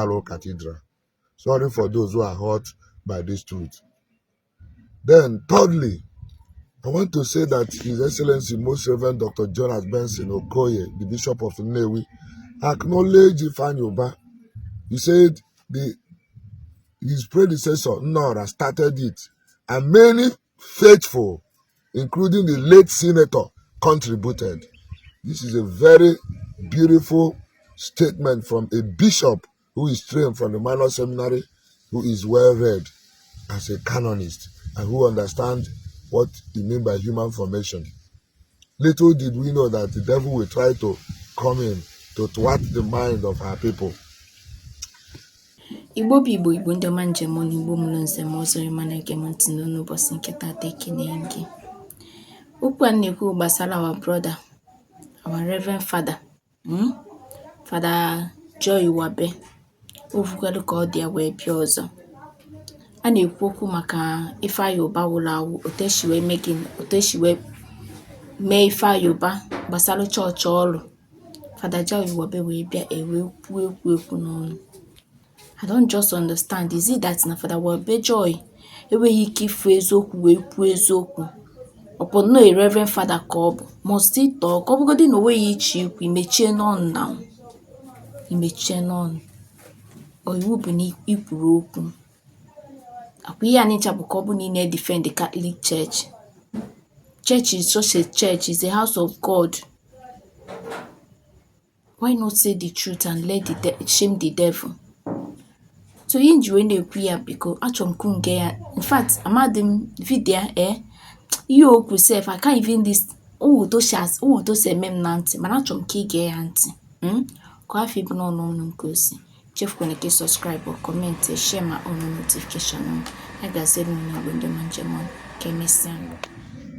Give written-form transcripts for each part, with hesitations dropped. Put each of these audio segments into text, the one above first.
rụ cathedral. Sorry for those who are hurt by this truth. Then thirdly, I want to say that His Excellency Most Reverend Dr. Jonas Benson Okoye, the Bishop of Nnewi, acknowledged Ifeanyi Ubah. He said his predecessor, Nora, started it, and many faithful, including the late senator, contributed. This is a very beautiful statement from a bishop who is trained from the minor seminary, who is well read as a canonist, and who understands what he mean by human formation. Little did we know that the devil will try to come in to thwart the mind of our people. Igbo bụ Igbo, Igbo ndị ọma, njem ọnụ, Igbo mụrụ nze m ọzọ, ịma na-ege m ntị n'onu ụbọchị nke taata, ekene gị. Okwu a m na-ekwu gbasara our brother, our Reverend Father, Father Joy Wabe. O vukwelu ka ọ dị ya wee bịa ọzọ. A na-ekwu okwu maka Ifeanyi Ubah wụrụ awụ, otu esi wee mee gịnị, otu esi wee mee Ifeanyi Ubah gbasara chọọchị ọrụ. Father Joy Wabe wee bịa e wee kwuo ekwu ekwu n'ọnụ. I don't just understand. Is it that na Father Wabe Joy enweghị ike ịfụ eziokwu wee kwuo eziokwu? Ọ bụ nnọọ a Reverend Father ka ọ bụ. Must he talk? Ọ bụgodị na o nweghị iche ikwu, imechie n'ọnụ now. Imechie n'ọnụ. Ọ iwu bụ na i kwuru okwu. Akwa ihe a nịcha bụ ka ọ bụ na ị na-edefend the Catholic Church. Church is just a church, is a house of God. Why not say the truth and let the de shame the devil? So ihe m ji wee na-ekwu ya, biko, achọrọ m ka unu gee ya. In fact, amadị m video ya, ihe o kwu sef, I can't even list o otu o si o otu o si eme m na ntị, mana achọrọ m ka ị gee ya ntị, ka ọ hafụ ịbụ n'ọnụ ọnụ nke o si. Echefukwana ka ị subscribe, comment, share ma on notification. Ya gaziere unu, Igbo ndị ọma, njem ọnụ. Ka emesịa.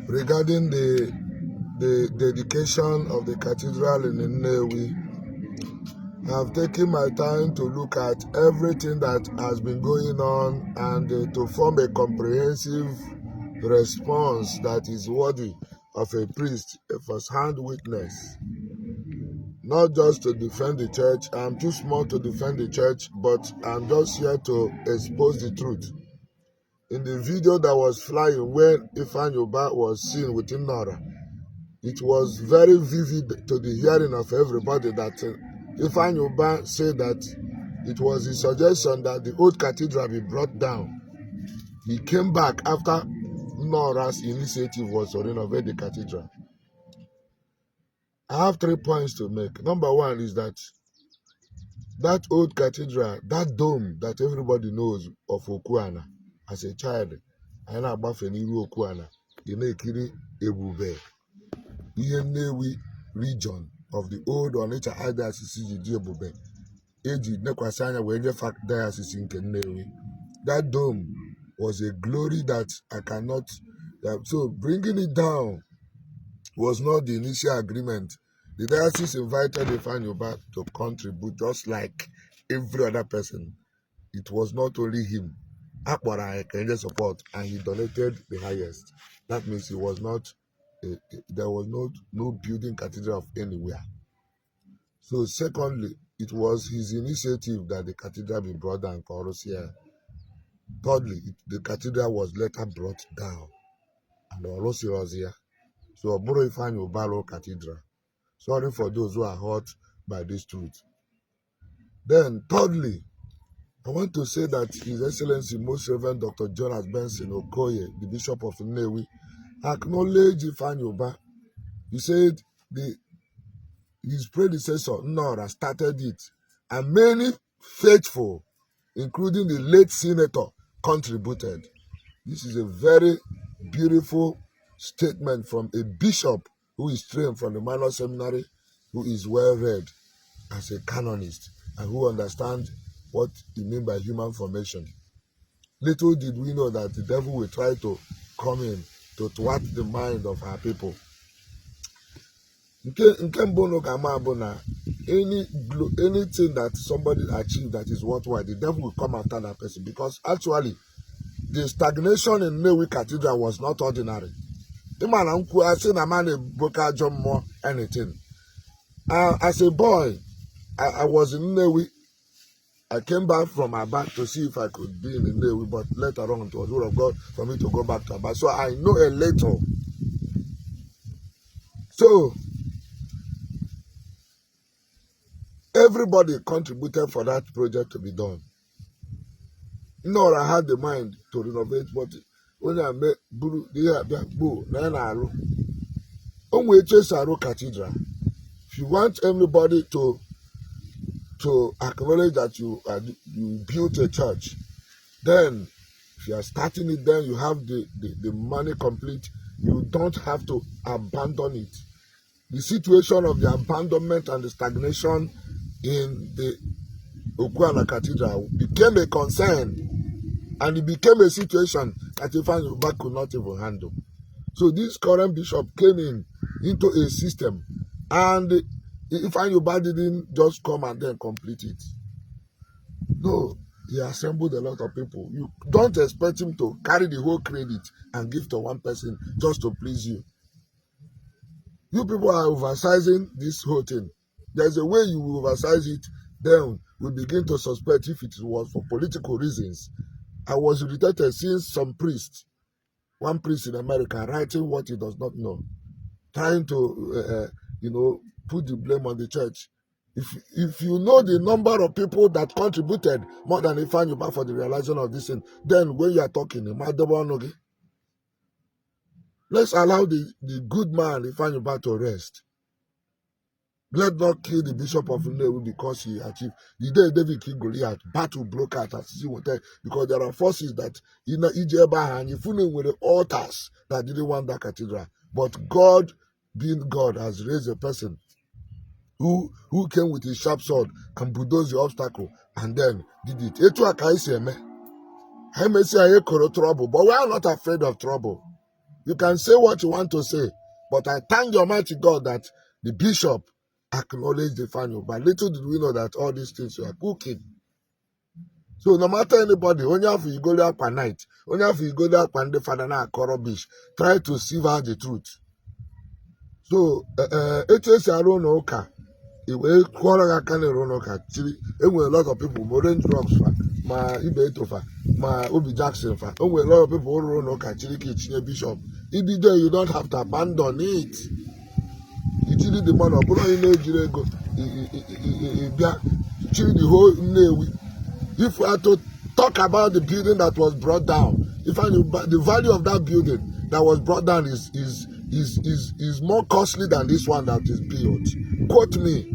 Regarding the dedication of the cathedral in Nnewi, I've taken my time to look at everything that has been going on and to form a comprehensive response that is worthy of a priest, a first-hand witness. Not just to defend the church. I'm too small to defend the church, but I'm just here to expose the truth. In the video that was flying when Ifeanyi Ubah was seen with Nora, it was very vivid to the hearing of everybody that Ifeanyi Ubah said that it was his suggestion that the old cathedral be brought down. He came back after Nora's initiative was to renovate the cathedral. I have three points to make. Number one is that that old cathedral, that dome that everybody knows of Okuana, as a child, anyị na-agbafe n'iru Okuana, ị na-ekiri ebube ihe Nnewi region of the old Onitsha Archdiocese ji dị ebube, eji nekwasị anya wee nyefe diocese nke Nnewi. That dome was a glory that I cannot that, so bringing it down was not the initial agreement. The diocese invited Ifeanyi Ubah to contribute just like every other person. It was not only him. Akpọrọ anyị ka enye support and he donated the highest. That means he was not there was no building cathedral of anywhere. So secondly, it was his initiative that the cathedral be brought down ka ọ rụsịa ya. Thirdly, the cathedral was later brought down and ọ rụsịrọzi ya. So ọ bụrụ Ifeanyi Ubah rụ cathedral. Sorry for those who are hurt by this truth. Then thirdly, I want to say that His Excellency Most Reverend Dr. Jonas Benson Okoye, the Bishop of Nnewi, acknowledged Ifeanyi Ubah. He said his predecessor, Nora, started it, and many faithful, including the late senator, contributed. This is a very beautiful statement from a bishop who is trained from the minor seminary, who is well read as a canonist, and who understands what he mean by human formation. Little did we know that the devil will try to come in to thwart the mind of our people. Nke mbụ unu ga-ama bụ na anything that somebody achieve that is worthwhile, the devil will come after that person, because actually the stagnation in Nnewi Cathedral was not ordinary. Ịma na nkwu asị na ma na-eboke ajọ mmụọ anything. As a boy, I was in Nnewi. I came back from Aba to see if I could be in Nnewi, but later on it was will of God for me to go back to Aba. So I know a little. So everybody contributed for that project to be done. Nora had the mind to renovate, but onye a me buru ihe abịa gboo na ya na-arụ o nwee etu esi arụ cathedral. If you want everybody to acknowledge that you built a church, then if you are starting it, then you have the money complete. You don't have to abandon it. The situation of the abandonment and the stagnation in the Ukwuani Cathedral became a concern, and it became a situation that Ifeanyi Uba could not even handle. So this current bishop came in into a system, and Ifeanyi Uba didn't just come and then complete it. No, he assembled a lot of people. You don't expect him to carry the whole credit and give to one person just to please you. You people are oversizing this whole thing. There's a way you will oversize it, then we begin to suspect if it was for political reasons. I was irritated seeing some priest, one priest in America, writing what he does not know, trying to, put the blame on the church. If you know the number of people that contributed more than Ifeanyi Uba for the realization of this thing, then when you are talking, let's allow the good man Ifeanyi Uba to rest. Let not kill the bishop of Nnewi because he achieved. The day David killed Goliath, battle broke out as he wanted, because there are forces that in ije ebe ahụ anyị funu nwere altars that didn't want that cathedral. But God, being God, has raised a person who came with his sharp sword and bulldozed the obstacle and then did it. Etu a ka anyị si eme. Ha emesi anyị koro trouble, but we are not afraid of trouble. You can say what you want to say, but I thank the Almighty God that the bishop acknowledged the final. But little did we know that all these things were cooking. So no matter anybody, onye afọ igolu akwa night, onye afọ igolu akwa ndị fada na-akọ rubbish, try to sieve out the truth. So etu esi arụ ụlọ ụka, i wee kụọrọ gị aka na-eru ụlọ ụka chiri enwere lot of people, ma Orange Drugs fa, ma Ibe Etofa, ma Obi Jackson fa, o nwere lot of people rụrụ ụlọ ụka chiri ka itinye bishop. Ibido, you don't have to abandon it. Itiri the money, ọ bụrụ onye na-ejiri ego ị bịa chiri the whole Nnewi. If we are to talk about the building that was brought down, if I the value of that building that was brought down is more costly than this one that is built. Quote me.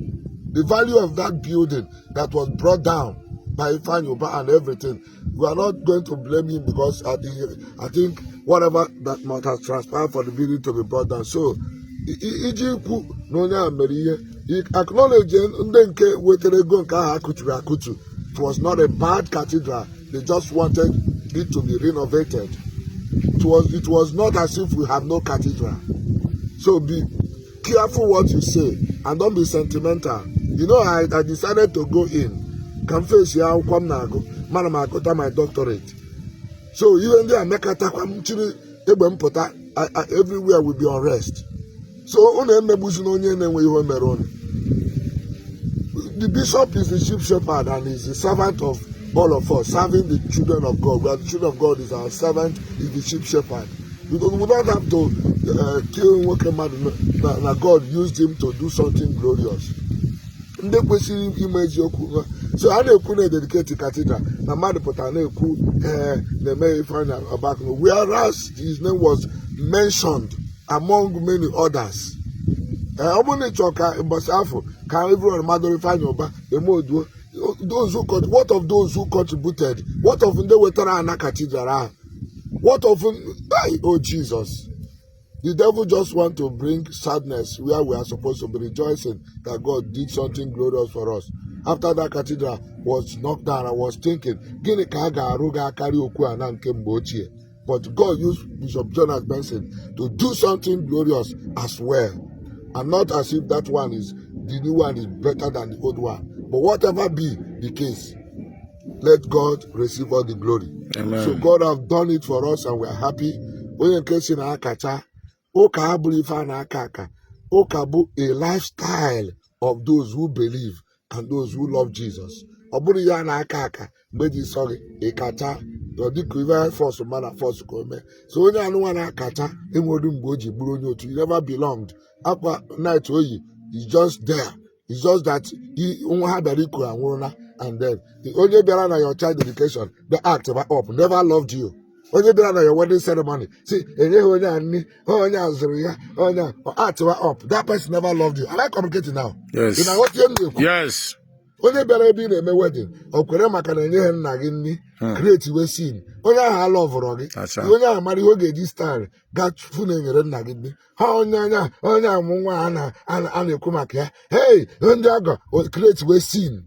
The value of that building that was brought down by Ifeanyi Uba and everything, we are not going to blame him because I think whatever that might have transpired for the building to be brought down. So, iji ikwu na onye a mere ihe, acknowledge ndị nke wetara ego nke ahụ akụturu akụtu. It was not a bad cathedral. They just wanted it to be renovated. It was not as if we have no cathedral. So be careful what you say and don't be sentimental. I decided to go in. Ka m face ya akwụkwọ m na-agụ, mana m agụta my doctorate. So ihe ndị a mekọtakwa m chiri egbe m pụta, everywhere will be unrest. So unu emegbuzina onye na-enwe ihe o mere unu. The bishop is the chief shepherd and is the servant of all of us, serving the children of God. We are the children of God, is our servant, is the chief shepherd. We don't have to kill nwoke mmadụ na God used him to do something glorious. Ndị kwesịrị ime eziokwu, so a na-ekwu na dedicate cathedral na mmadụ pụtara na-ekwu ee na-eme Ifeanyi Ubah, whereas his name was mentioned among many others. Ee, ọ bụrụ na ị chọrọ ka mbọsị afọ ka everyone madoro Ifeanyi Uba eme oduo, those who what of those who contributed? What of ndị wetara ana cathedral ahụ? What of, hey, oh Jesus, the devil just want to bring sadness where we are supposed to be rejoicing that God did something glorious for us. After that cathedral was knocked down, I was thinking, gịnị ka a ga-arụ ga-akarị okwu a na nke mgbe ochie? But God used Bishop Jonas Benson to do something glorious as well, and not as if that one is the new one is better than the old one. But whatever be the case, let God receive all the glory. Amen. So God have done it for us and we are happy. Onye nke si na akacha ụka abụrụ ife a na-aka aka. Ụka bụ a lifestyle of those who believe and those who love Jesus. Ọ bụrụ ihe a na-aka aka mgbe ji sọ gị ịkacha, ọ dịka ife force mana force ka o mee. So onye anụnwa na-akacha enweghị mgbe o ji bụrụ onye otu. He never belonged. Akwa night oyi is just there. It's just that nwa ha bịara iku anwụrụla. And then onye bịara na your child dedication, the act up, never loved you. Onye bịara na your wedding ceremony si enyeghị onye a nri, onye a zụrụ ya, onye a act up, that person never loved you. Am I communicating now? Yes. Ị na-aghọta ihe m na-ekwu? Yes. Onye bịara ebe ị na-eme wedding, ọ kwere maka na enyeghị nna gị nri, create we scene, onye ahụ alọvụrụ gị. Acha. Onye ahụ mara ihe ọ ga-eji style gaa fụ na enyere nna gị nri ha. Onye anya onye amụ nwa a na-ekwu maka ya, hey, ndị ọgọ create we scene,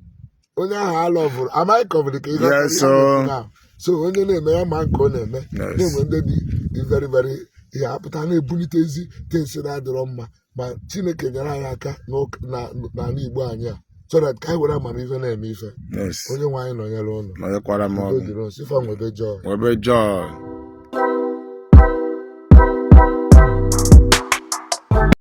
onye ahụ alọvụrụ. Am I communicating? Yes, sir. Now, so onye na-eme ya ma nke ọ na-eme. Na-enwe ndị dị very very ihe apụta na-ebulite ezi things na-adịrọ mma, ma Chineke nyere anyị aka n'ala Igbo anyị a, so that ka anyị were amamife na-eme ife. Onye nwe anyị nọnyere ụnụ. Nọnyekwara m Udo ọgụ. Dịrị unu. Sifa nwebe joy. Nwebe joy.